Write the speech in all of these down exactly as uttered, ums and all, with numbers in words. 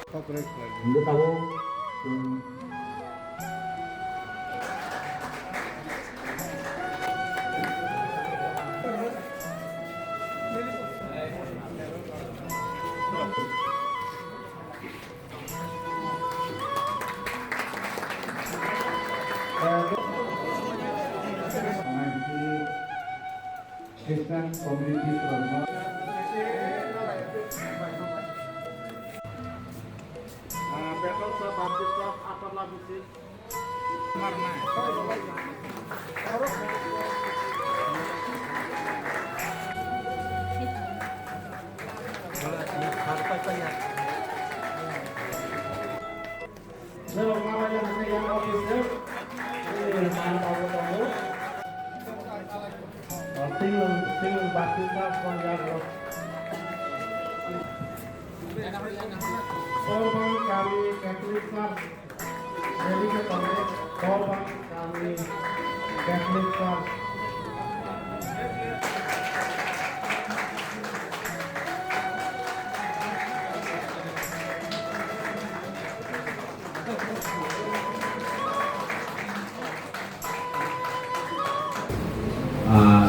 Hingke tabuk, um, Christian community from Bethel Baptist Church, Upper Labisi. Norok ma bai yang khe yang office se. Ini yang tahu tahu. Single, single baptism pun yang lo. Korban kami Catholic Church. Jadi ke pamit Korban kami Catholic Church. Ah,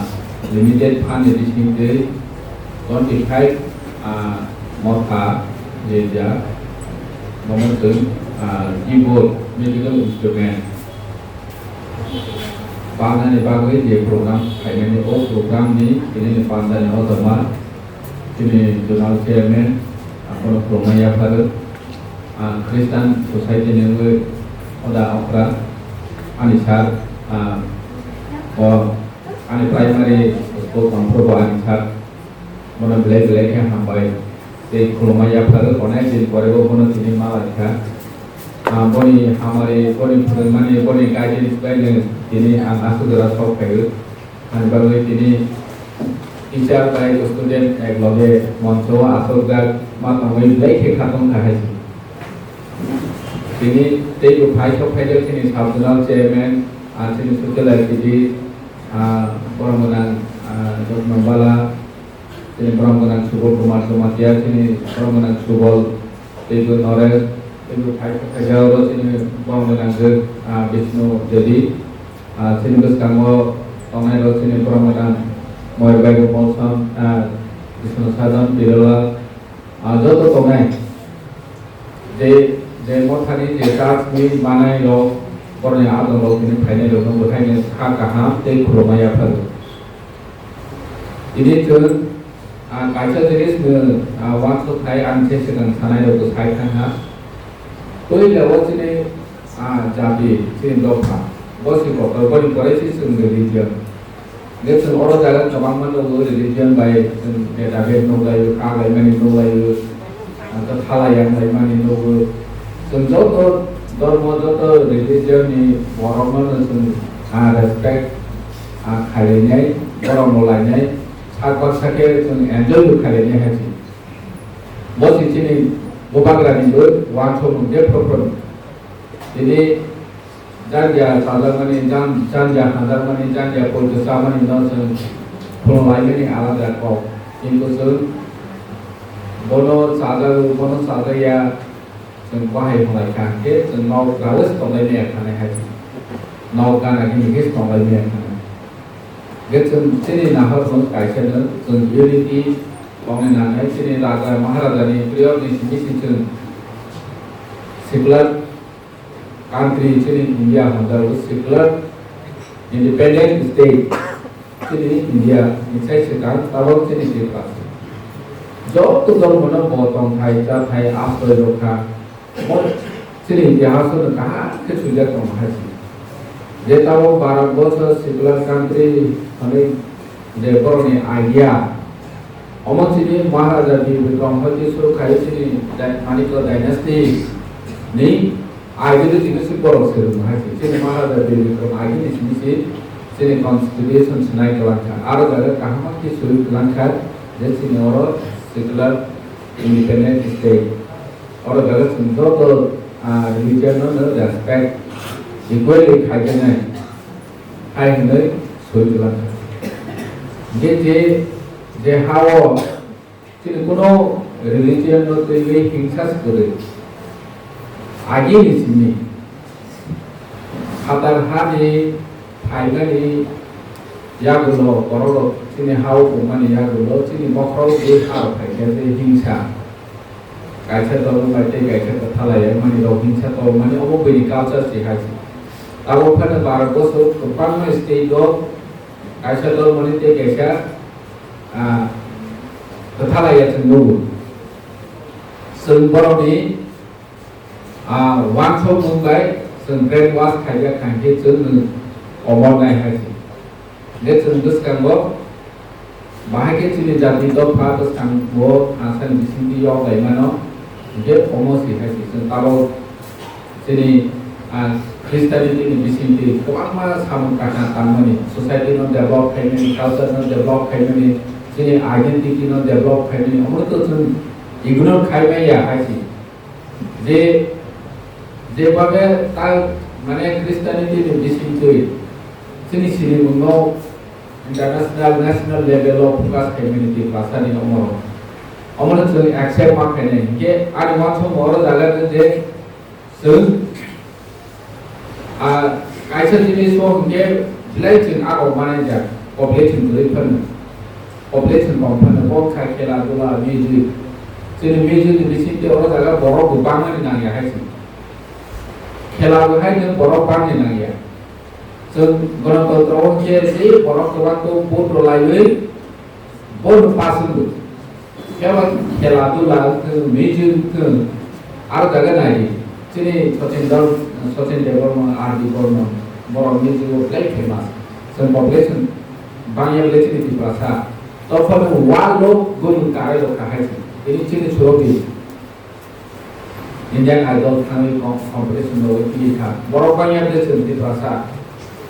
limited fund ni bisingtwi twenty five, ah, motha rijak, bono chwng, ah, keyboard, musical instrument, Panjani bagwi je program khaimani, o program ni tini ni panjani o tongma tini zonal chairman, abono khulumma yapharo. Ang Christian society ni wngwi hoda okra ani sir, ah, o ani primary school tongphuru bo ani sir. Bono belai belai khe hambai tei khulumma yapharo, onek din pore bo bono tini ma lai kha. Ah, boni hamari, boni phwrwngmani, boni guidance bai no tini ang aswk jora sok phaio. Ani bagwi tini teacher bai student ek loge moncho o aswk jak ma tongwi belai khe kha tong kha hai se. Tini teibo phai sok phaijak chini sub zonal chairman, ah, chini social activist, ah, borok gwnang, ah, Jotno Bala, chini borok gwnang Subol Kumar Jamatia, chini borok gwnang Subol, teibo Noresh, teibo phai khaijak oro chini borok gwnang je, ah, Bishnu Devi, ah, chini bwskango tongnai rok chini borok gwnang Moyar Bai Gopal Sam, ah, Bishnu Sajan, Birolal, ah, joto tongnai. Je, je mothani je church ni manai rok, borokni adong rok tini phainai rok no bwthaino kha kaham tei khulumma yapharo. Tini chwng, ah, kaisa jinis no, ah, uansuk khai ang se swkang sanai rok bw sai thang ha. Puila o chini, ah, jati, chini dopha, bo se kotor, boni pore se chwng religion. Hingke chwng oro jaga kwbangma nugo religion bai chwng beda bed nuklaio, kaglaimani nuklaio, ah, thalai yanglaimani nugo. Chwng joto dhormo, joto religion ni borokno no chwng, ah, respect, ah, khlainai, borok no lainai, sak baksa khe chwng enjoy bo khlainai hai se. Bo se chini bubagrani bo uansukmung je phuru phuru. Tini Jandia chajakmani, jan-, jandia hamjakmani, jandia poito chamani no chwng khulumlaimani alada kok. Kintu chwng bono chajago, bono chajakya, chwng bahai phalai kha, hwnkhe chwng nok rawi se tonglai maya khanai hai. Nok gana gini khe se tonglai maya khanai. Hwnkhe chwng chini nahor no kaisa no chwng unity tongnai nangnai, chini raja maharajani period ni simi se chwng secular country chini India hamjao secular independent state chini India ni sai swkang tabok chini Tripura se. Joto dhormo no bo tongthai chathai asroi rwkha. Mo chini itihas no kaham khe swijak tongo hai se. Je tabok Bharat borsho secular country hwnwi je borokni idea, omo chini Maharaja Bir Bikram hoi khe suru khai chini dai-, Manikya dynasty ni ideology no se borok se rwma hai se. Chini Maharaja Bir Bikram agini simi se chini constitution se nai kwlangkha. Aro jaga kaham khe suru kwlangkha je chini oro secular independent state. Oro jaga chwng joto, ah, religion no no respect equally khaijaknai hai hwnwi soi kwlangkha. Je, je, je ha-o chini kuno religion no twiwi hingsa se kwrwi, Agini simi phatar hani phaimani yagulo, borok rok chini ha-o tongmani yagulo, chini bokhorok tei ha rok phaikhe tei hingsa. Kaisa dol bai tei kaisa kwthalai ya mani rok hingsa tongmani omo buini culture se hai se. Abo phano Bharat boso kwbangma state o kaisa dol mani tei kaisa, ah, kwthalai ya chwng nugo. Chwng borokni Ah, uansukmung bai chwng brainwash khaijak kha hinkhe chwng nwng komor nai hai se. Hinkhe chwng bwskango bahai khe chini jati dopha bwskango thansani bisingtwi yok lai mano, hinkhe omo se hai se. Chwng tabuk chini, ah, Christianity ni bisingtwi kwbangma samung kaham tangmani, society no develop khaimani, culture no develop khaimani, chini identity no develop khaimani, omo to chwng ignore khai manya hai se. Je, jebabe ta, mane, Christianity ni bisingtwi chini sinimungno international, national level o focus khaimani Tiprasa ni omo. Omono chwng accept ma khainai. Hinkhe ani uansukmung oro jaga rw je chwng, ah, kaisa jinis o hinkhe belai chwng agok manai jak, population kwrwi phano. Population kom phano, bo kha khela dula, music. Chini music ni bisingtwi oro jaga borok bo bangmani nangya hai se. Khela bo hai no borok bangni nangya. Chwng Ganatantro o khe je borok kwbang khe vote rw laiwi, vote pass wngwi. Phiya ba khela dula wngthung, music wngthung, aro jaga nai di. Chini Sachin Dol-, Sachin Debbarma, R D Barman, borok music o belai famous. Chwng population bangya belai chini Tiprasa. Tophano world o gumung karai rok kahai se. Tini chini surobi Indian Idol thangwi com-, competition rogwi philwi kha. Borok bangya belai chwng Tiprasa.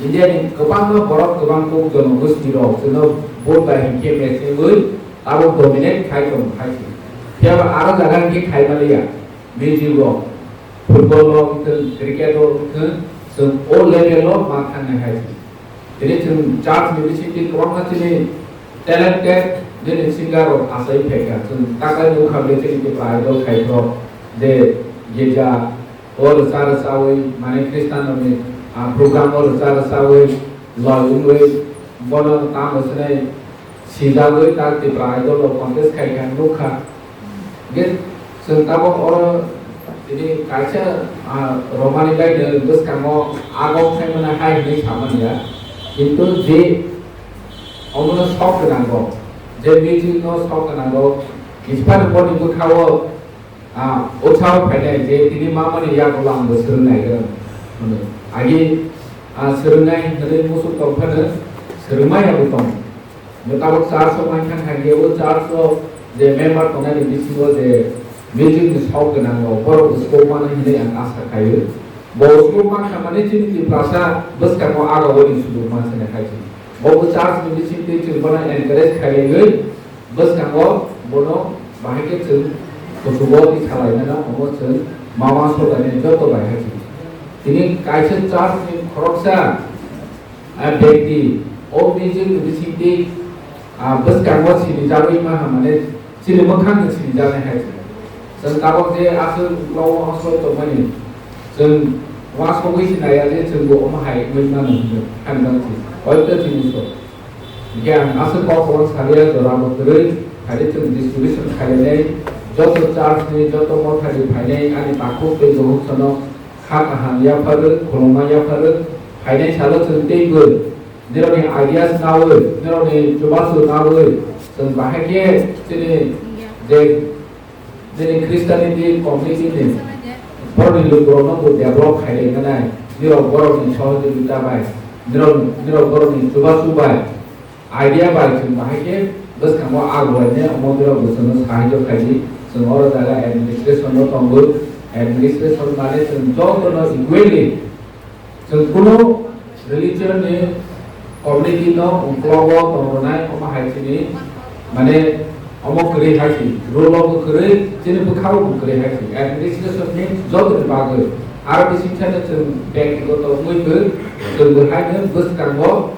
India ni kwbangma borok kwbang kuk jonogosti rok chwngno vote bai hinkhe match wngwi abo dominate khai tongo hai se. Phiya ba aro jaga hinkhe khai maliya. Music rok, football rok wngthung, cricket rok wngthung, chwng o level o ma thangnai hai se. Tini chwng church ni bisingtwi kwbangma chini talented nini singer rok achai phaikha. Chwng takhai nukha je chini Tipra Idol khairok je girja o rwcha rwchawi mane Christian rokni, ah, program o rwcha rwchawi loi wngwi bono tamo swnai sijagwi ta Tipra Idol o contest khaikha nukha. Ge chwng tabuk oro tini kaisa, ah, romani bai no bwskango agok khaimani hai hwnwi samani ya. Kintu je omono sok gwnango, je music no sok gwnango, kisphano boni bwkhao, ah, utsaho phainai je tini mamani yagulo ang bo swrwng nai gwnang hwnwi. Agi, ah, swrwngnai hwnwi muchung tong phano swrwngmaya bo tong. Bo tabuk church o mankha kha, o church o je member tongnai ni bisingo je music ni sok gwnang rok, borok bo sukuk mano hinwi ang asa khaio. Bo sukuk mankha mani chini Tiprasa bwskango aga uni sukuk mansa ni khai se. Bo bo church ni bisingtwi chwng bono encourage khailaiwi bwskango bono bahai khe chwng kuchugo twi salaimano omo chwng mama sodaini joto bai hai se. Tini kaisa church ni khoroksa ah, bekti, o music ni bisingtwi, ah, bwskango sinijagwi maha mane chini mwkhang no sinijaknai hai se. Chwng tabuk je aswk uklok o hosoi tongmani, chwng uansugwi sinaya je chwng bo omo hai wngwi mano hwnwi hamjak se. Hoito chini so. Hinkhe ang aswk kok kwbang saliya jora bo kwrwi, khaidi chwng distribution khainai, joto church ni, joto motha ni phainai ani takhuk tei bukhuk sono kha kaham yapharwi, khulumma yapharwi, phainai salo chwng teibo nirokni ideas nawi, nirokni chubachu nawi, chwng bahai khe chini je, chini Christianity community ni borokni lukurokno bo develop khailai nai, nirok borokni sohojogita bai, nirok, nirok borokni chubachu bai, idea bai chwng bahai khe bwskango agulainai omo borok bo chwngno sahajyo khaidi. Chwng oro jaga administration no tongo, administration mane chwng jotono equally, chwng kunu religion ni community no uklogo tong rwnai, omo hai chini mane omo kwrwi hai si, rule o bo kwrwi, chini bwkhao bo kwrwi hai si, administration ni joto ni bagwi. Aro bising sano chwng bektigoto wngwi bo chwng bo haino bwskango